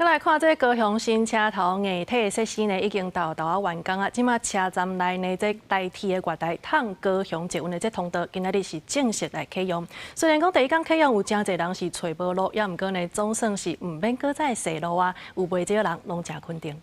閣來看這高雄新車頭硬體設施呢，已經沓沓仔完工啊！這馬車站內呢，這台鐵的月台通高雄捷運的這通道，今仔日是正式來啟用。雖然講第一工啟用有誠濟人是揣無路，猶毋過呢，總算是毋免閣再踅路啊！有袂少人攏誠肯定。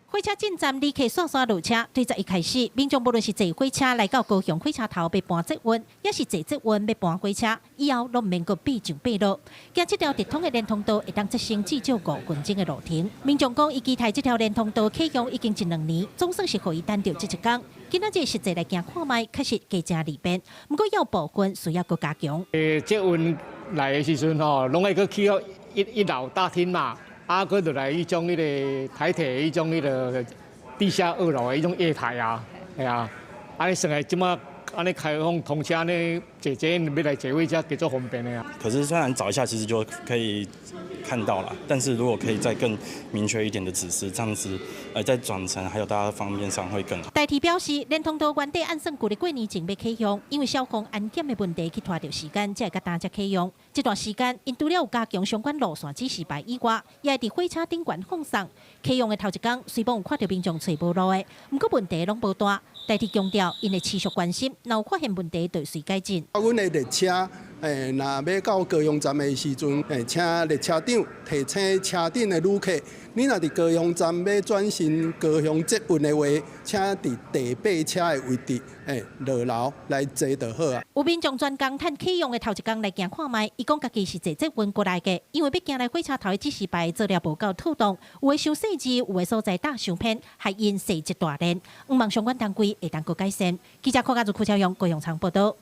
火車進站，旅客煞煞落車。對11開始，民眾無論是坐火車來到高雄火車頭欲搬捷運，抑是坐捷運欲搬火車，以後攏毋免閣爬上爬落。經這條直通的連通道，會當節省至少5分鐘的路程。民眾講，伊期待這條連通道啟用已經一兩年，總算是予伊等著這一工。今仔日實際來行看覓，確實加誠利便。毋過有部分需要閣加強。捷運來的時陣吼，攏愛閣去到一樓大廳嘛。啊，閣落來彼種彼个台鐵彼種彼个地下二樓的彼種月台啊，係啊，按呢算來這馬按呢開放通車呢，坐捷運欲來坐火車，加足方便的啊。可是雖然找一下，其實就可以看到了，但是如果可以再更明確一點的指示，這樣子，在轉乘還有大家方便上會更好。台鐵表示，連通道原底按算舊曆過年前欲啟用，因為消防安檢的問題去拖著時間，才會到今才啟用。這段時間，𪜶除了有加強相關路線指示牌以外，也會佇火車頂懸放送。啟用的頭一工，雖罔有看著民眾揣無路的，毋過問題攏無大。台鐵強調，𪜶會持續關心，若有發現問題，就會隨改進。阮的列車，若欲到高雄站的時陣，請列車長提醒車頂的旅客，你若佇高雄站欲轉乘高雄捷運的話，請佇第八車的位置，落樓來坐就好啊。有民眾專工趁啟用的頭一工來行看覓，伊講家己是坐捷運過來的，因為欲行來火車頭的指示牌做了無夠妥當，有的傷細緻，有的所在搭傷偏，害𪜶踅一大輪。向望相關單位會當閣改善。記者柯家如、柯超勇、高雄場報道。